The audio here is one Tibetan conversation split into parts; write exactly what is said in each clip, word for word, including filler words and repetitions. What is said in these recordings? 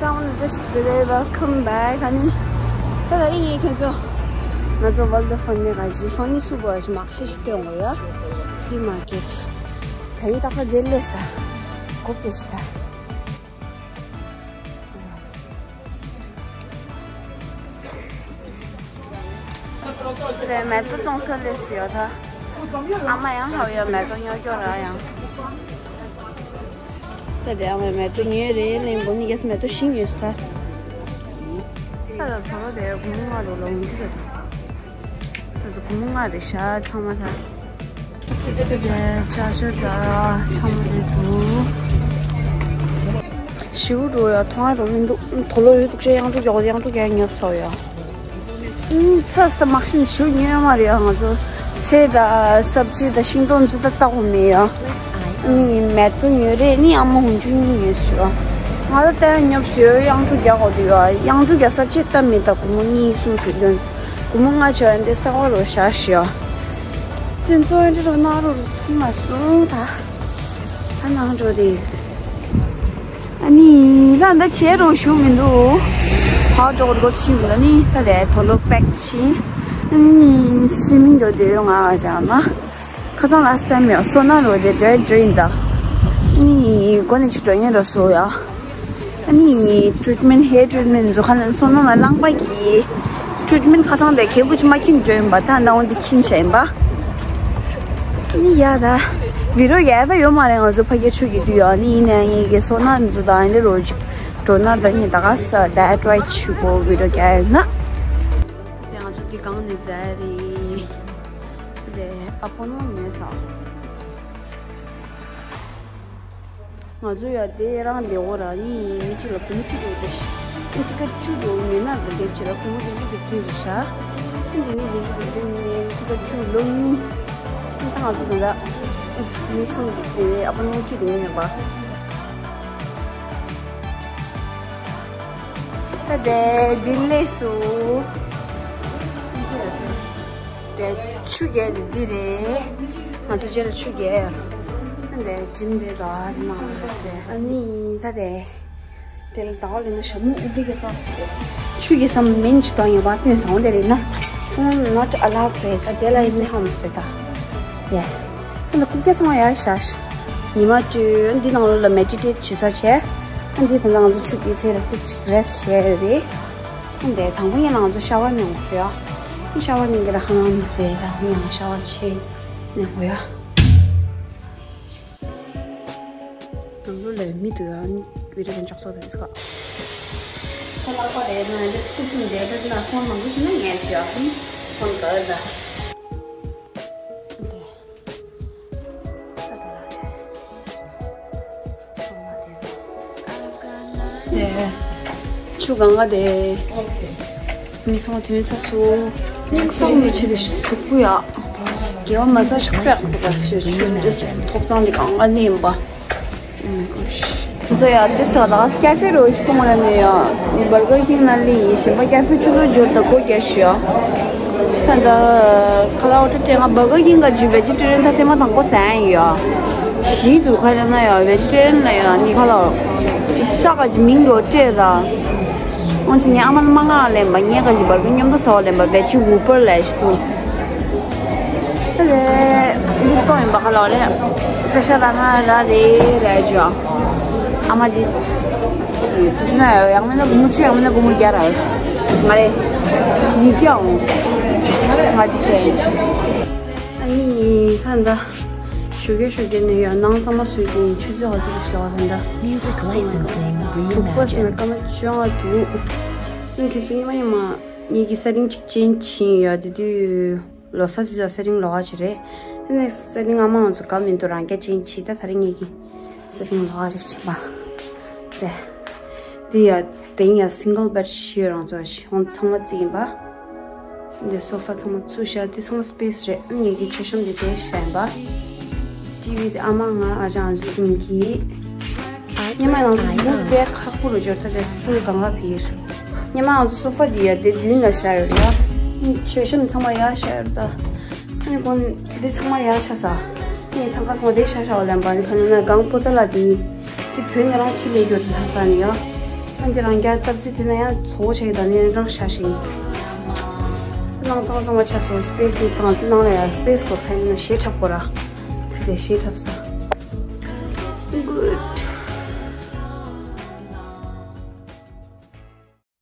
Welcome back. ཨ་ནི། ད་ད་རིང་ངས་ཁྱེད་ཚོ། ང་ཚོ་World of Fun་ནས་ག་ཞིག་Funny་Soup་ཞིག་མ་ཤེས་ཤིག་སྟོན་དགོས་ཡ། Flea market། ད་ཡིན་ད་ཁ་དེ་ལས་ས། གོ་པེ་ཤི་ད། དེ་མེ་ཏོག་བཙོང་ས་སླེབས་སོང་ཡ་ད། ཨ་མ་ཡང་ཧ་ཡ་མེ་ཏོག་ཉོ་ཀྱོག་ར་ཡང་། ད་དེ་ཨ་མ་མེ་ཏོག་ཉོས་རེད་ལེན་པོ་ནི་གེས་མེ་ཏོག་ཤིང་ཉོས་ད། ད་ད་དོ་རོ་དེ་གུང་ལྔ་རུ་ལོ་འཇུ་རེད་ད། ད་དོ་གུང་ལྔ་རེད་ཤ་ཚང་མ་ད། དེ་ཅ་ཆ་ད་ཚང་མ་དེ་དུ། ཞིའུ་འགྲོ་ཡ་མཐོང་ཡ་རུ་མི་འདུག་དོ་ལོ་ཡོད་འདུག་ཅེ་གཡང་འགྲོ་མགྱོགས་གཡང་འགྲོ་གཡང་ཉོབ་སོ་ཡ། ཚ་སྟ་མ་ཤིན་ཞུ་ཉོས་མ་རེད་ང་ཚོ། ཚལ་དང་སབ་ཅི་དང་ཤིང་ཏོག་ཚོ་ད་ལྟ་གོ་མེད་ཡ། ནི་མེ་ཏོག་ཉོས་རེད་ནི་ཨ་མ་ཧུན་ཆུ་གཉིས་ཉོས་ཞུ། ང་ད་ལྟ་ཉོབ་སོ་ཡ་གཡང་འགྲོ་རྒྱག་གོ་དུ་ཡ་གཡང་འགྲོ་རྒྱག་ས་ཅི་ལྟ་མི་ད་གུ་མོ་གཉིས་གསུམ་སུ་ཡོན། གུ་མོ་ང་ཆ་འདི་ས་བ་རོ་ཤ་ཤི་ཡ། དེ་ཚོ་འདི་རོ་ན་རོ་རུ་ཐུང་མ་སུ་ད། ཨ་ནང་འགྲོ་དེ། ཨ་ནི་ལ་འདི་བྱེད་རོགས་ཞུ་མི་འདུག་ཕར་འགྲོ་དགོས་ཞུ་མི་འདུག་ནི་ད་དེ་དོ་ལོ་པེག་ཕྱིན། ཨ་ནི་སུ་མི་འདུག་དེ་ཡོང་ང་བ་ཅང་མ། ཁ་སང་last time་ཡང་སོ་ན་རོ་དེ་འདྲ་འགྲོ་ཡིན་ད། ཨ་ནི་གོ་ནི་ཅིག་འགྲོ་ཉན་རོ་སོ་ཡ། ཨ་ནི་treatment hair treatment་ཚོ་ཁ་ནས་སོ་ན་ན་རླངས་པ་གི་treatment་ཁ་སང་དེ་ཁེ་གུ་ཅི་མ་ཁྱིམ་འགྲོ་ཡིན་པ་ད་ད་འོང་དེ་ཁྱིམ་ཆ་ཡིན་པ། ཨ་ནི་ཡ་ད་video་རྒྱག་ད་ཡོད་མ་རེད་ང་ཚོ་ཕ་གི་ཆུ་གི་དུས་ཡ་ཨ་ནི་ཡིན་ནའི་ངེད་ཀྱི་སོ་ན་ཚོ་ད་ཨ་ནི་རོ་ཅིག་འགྲོ་ན་ད་ནི་ད་ག་ས་diet་right་ཆུ་གོ་video་རྒྱག་ཡོད་ན། དེ་ང་ཚོ་གི་གང་ནས་ཛ་རེད། དེ་ཨ་ཕོ་ནོ་ནས་ས། ང་ཚོ་ཡ་དེ་རང་ལས་འོ་ར་ནི་མི་གཅིག་ལ་བུ་མོ་བཅུ་འགྲོ་དེ་ཤི། ཨི་ཏི་ཀ་བཅུ་འགྲོ་མི་ན་དེ་དེབ་ཅིག་ལ་བུ་མོ་བདུན་ཅུ་དེ་བདུན་རེ་ཤ། ཨི་འདི་ནི་བདུན་ཅུ་དེ་བདུན་ནི་ཨི་ཏི་ཀ་བཅུ་ལོ་གཉིས། ཨི་ད་ང་ཚོ་ག་ད་མི་གསུམ་དེ་དེ་ཨ་ཕོ་ནོ་བཅུ་དེ་ནི་ཡོད་པ། ད་དེ་དེ་ལས་སུ། དེ་ཆུ་རྒྱས་དེ་འདི་རེད། ང་ཚོ་རྗེས་ལ་ཆུ་རྒྱས་ཡོད། ཨ་འདི་ཇིམ་དེ་ར་ཇིམ་མ་ང་ཚོ་ཨ་ནི་ད་དེ། དེ་ལ་ཟླ་བ་ལས་ན་ཞྭ་མོ་ཨུ་བི་གི་ཏོག་ཆུ་གི་སམ་མིན་ཅི་ཏོག་ཡིན་བ་ཏོན་སང་དེ་རེད་ན། སོང་not allowed་རེད་ད་དེ་ལ་ཡིན་ཧམ་སྟེ་ད། ཡ། ད་ལ་ཀུ་ཀེ་ཚང་མ་ཡ་ཤ་ཤ། ཉི་མ་བཅུ་འདི་ནང་ལོགས་ལ་མེ་ཌི་ཊེཊ་བྱེད་ས་བྱས། ཨ་འདི་ད་ང་ཚོ་ཆུ་གི་ཚེ་ལ་ཏིས་ཅིག་རེ་སི་ཊི་བྱས་ཡོད་རེད། ཨ་འདི་དང་པོ་ཡིན་ན་ང་ཚོ་ཤ་ཝར་ནས་འོང་ཤོག་ཡ། ཨ་ཤ་ཝར་ནས་འདི་ལ་ཧང་ཧང་རེད་ད་ཡང་ཤ་ཝར་བྱས་ནས་འོང་ཡ། ནང་ལོགས་ལ་མི་འདུག་ཡ། ཨ་ནི་བི་ཌི་ཡོ་དེ་འཇོག་ཚོགས་དང་ཚོགས། ཁོ་ལག་པ་རེད་ན་འདི་སྐུ་གཟུགས་འདྲེས་པ་ན་ཕོན་མང་པོ་ཞིག་ན་ངས་བྱས་ཨ་ནི་ཕོན་ག་རེ་ད། ཆུ་གང་ག་དེ། མི་ཚང་དུས་ཚ་སུ། ཉིན་སང་མི་ཆེ་དེ་ཟུག་པོ་ཡ། དགེ་བ་མ་ཟ་ཞིག་པ་ཡག་པོ་ཆུ་ཆུ་འདི་ཐོག་ཚང་དེ་གང་ག་ནས་ཡིན་པ། ཁོ་ཚོ་ཡ་དེ་ས་ལ་ཀ་ཧྥེ་རོ་ཞིག་གཏོང་ར་ནས་ཡ། བར་གར་ཀིང་ན་ལི་ཡིན་ཞིམ་པ་ཀ་ཧྥེ་ཆུ་ལོ་འབྱོར་ད་སྒོ་རྒྱག་ཤི་ཡ། ད་ད་ཁ་ལ་འོ་ཏྲ་ཏྲེ་ང་བར་གར་ཀིང་ག་ཇུ་བེ་ཇི་ཏེ་རན་ད་ཐེ་མ་དང་པོ་ཟ་ཡ་ཡིན་ཡ། ཞིག་འདུག་ཁ་ལ་ན་ཡ་བེ་ཇི་ཏེ་རན་ལ་ཡ་ནི་ཁ་ལ། ཤ་ག་ཇི་མིང་རོ་ཏྲེ་ར། འོན་ཅི་ངའི་ཨ་མ་ལ་མ་ང་ལེན་པ་ངས་ག་ཇི་བར་གི་མཉམ་དུ་ཟ་བ་ལེན་པ་བེ་ཇི་ཝུ་པར་ལས་ཤི་དུ། ཨ་ལེ། འདི་གཏོང་ཡིན་པ་ཁ་ལོ་ལེ། ཀ་ཤ་ར་ན་ར་རེ་རེ་ཇོ། ཨ་མ་འདི། སི་ཕུ་ན་ཡང་མིན་ན་བུ་མོ་ཆུ་ཡང་མིན་ན་བུ་མོ་རྒྱ་ར། ང་རེ། ཡི་གེ་འོང་། ང་འདི་ཅན། ཨ་ནི་ད་ད། ཞོགས་ཀས་ཞོགས་ཀས་ནས་ཡང་ནང་ཚང་མ་བཟོས་ཏེ་ཆུ་ཚོད་ལྔ་དུ་ཞོགས་ད་ད། Music licensing དྲུག་པ་ཟེར་ན་reimagined. སྐར་མ་བཅོ་ལྔ་འདུག་ཨ་ནི་ཁྱོད་ཚོ་ཉི་མ་ཉི་མ་ངེད་ཀྱི་ས་རིང་གཅིག་ཅན་ཕྱིན་ཡོད་དེ་དུས་ལོ་གསར་དུས་ཚོད་ས་རིང་ལོགས་ཀ་ཅིག་རེད། ཨ་ནི་ས་རིང་ཨ་མ་ང་ཚོ་དགའ་མི་འདུག་རང་སྐྱ་ཅན་ཕྱིན་ད་ད་རིང་ངེད་ཀྱི་ས་རིང་ལོགས་ཀ་ཅིག་ཕྱིན་པ། དེ། དེ་ཡ་དེ་ཡ་single bed ཤི་རང་ཚོ་ཤི་ཧོན་ཚང་མ་བརྩིགས་ཡིན་པ། འདི་སོ་ཕ་ཚང་མ་ཚུར་བཞག་དེ་ཚང་མ་space རེད། ཨ་ངེད་ཀྱི་མཆོད་བཤམས་དེ་དེ་བཞག་ཡིན་པ། ཊི་ཝི་དེ་ཨ་མ་ང་ཨ་ཅག་ང་ཚོ་གསུམ་གྱིས། སྙེ་མ་ང་ཚོ་མུ་དཔེ་ཁག་པོ་རུ་འབྱོར་ཐ་དེ་ཕུལ་གང་ག་བིར། སྙེ་མ་ང་ཚོ་སོ་ཕ་དེ་ཡ་དེ་མདུན་ལ་བཞག་ཡོད་རེད་ཡ། མཆོད་བཤམས་ཚང་མ་ཡར་བཞག་ཡོད་རེད་ད། ཨ་ནི་ཁོང་འདི་ཚང་མ་ཡར་བཞག་ས། ཨ་ནི་ཐང་ཀ་ཁོང་དེ་བཞག་བཞག་པ་ལེན་པ་ཨ་ནི་ཁ་ན་ན་གང་པོ་ཏ་ལ་དེ། དེ་བོད་ནས་རང་ཁྱི་ལས་རྒྱུ་དེ་ལྷ་ས་ནས་ཡ། འདི་རང་རྒྱལ་སྟབས་རྩིས་དེ་ན་ཡང་ཚོ་བོ་ཆགས་ཡོད། ད་ནི་རང་ཤ་ཞིག་ནང་ཚང་ཚང་མ་ཆ་སོང་། སྤེ་སི་ནང་ཚང་ནང་ལ་ཡང་སྤེ་སི་སྐོར་ཕན་ན་ཞེ་འཁྲབ་སྐོར་ར་དེ་ཞེ་འཁྲབ་ས། Good.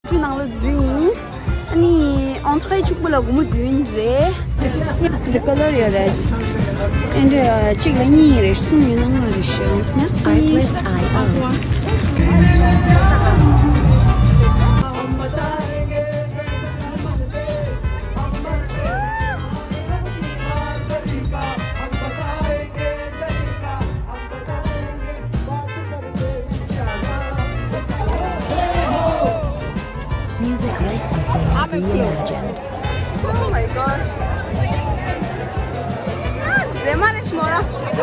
ཁྲུས་ནང་ལ་འཛུལ་ཡིན། ཨ་ནི་ཨོན་ཊྲེ་གཅིག་པོ་ལ་སྒོར་མོ་བདུན་རེད། འདི་ཀ་ལར་ཡོད་རེད། ཨེ་འདྲ་གཅིག་ལ་གཉིས་རེད། གསུམ་ཡོད་ན་ལྔ་རེད་ཤག Merci. Artlist I O. Music licensing reimagined. Oh my gosh. ཟེ་མ་རེ་ཤི་མོ་ར།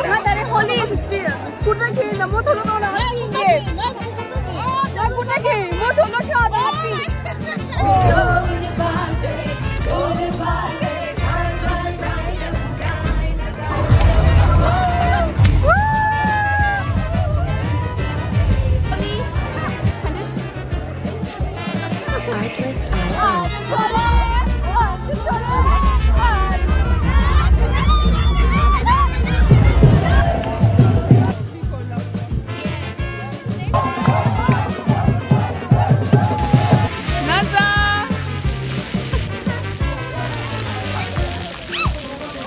ང་ད་རེ་ཧོ་ལི་ཡེ་ཤི་ཏི། ཀུར་ཏ་ཁེ་ན་མོ་ཐོ་ལོ་ཏོ་ན་ང་ཡིན་གེ། ཡ་ཀུར་ཏ་ཁེ་མོ་ཐོ་ལོ་ཏོ་ན་ང་ཡིན་གེ། Artlist I O.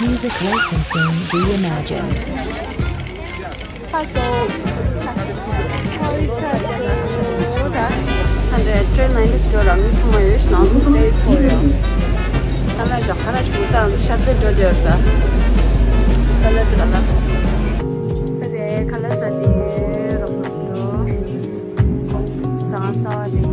Music licensing reimagined. ཚ་སོ། ཚ་སོ། ད་ཧན་ཏེ་ཊེན་ནའིན་ཊི་སི་ཊོར་རང་ཚང་མ་ཡོད་ཤག་ནང་དུ་དེ་ཁོ་ཡོད། ས་ལ་ཞག་ཁ་ར་ཞུ་ད་ཤར་དེ་འགྲོ་དེ་ཡོད་ད། ད་ལ་དེ་ལ་ད། ད་དེ་ཁ་ལ་ས་དེ་རོགས་པ་འགྲོ། ས་ས་བ་དེ།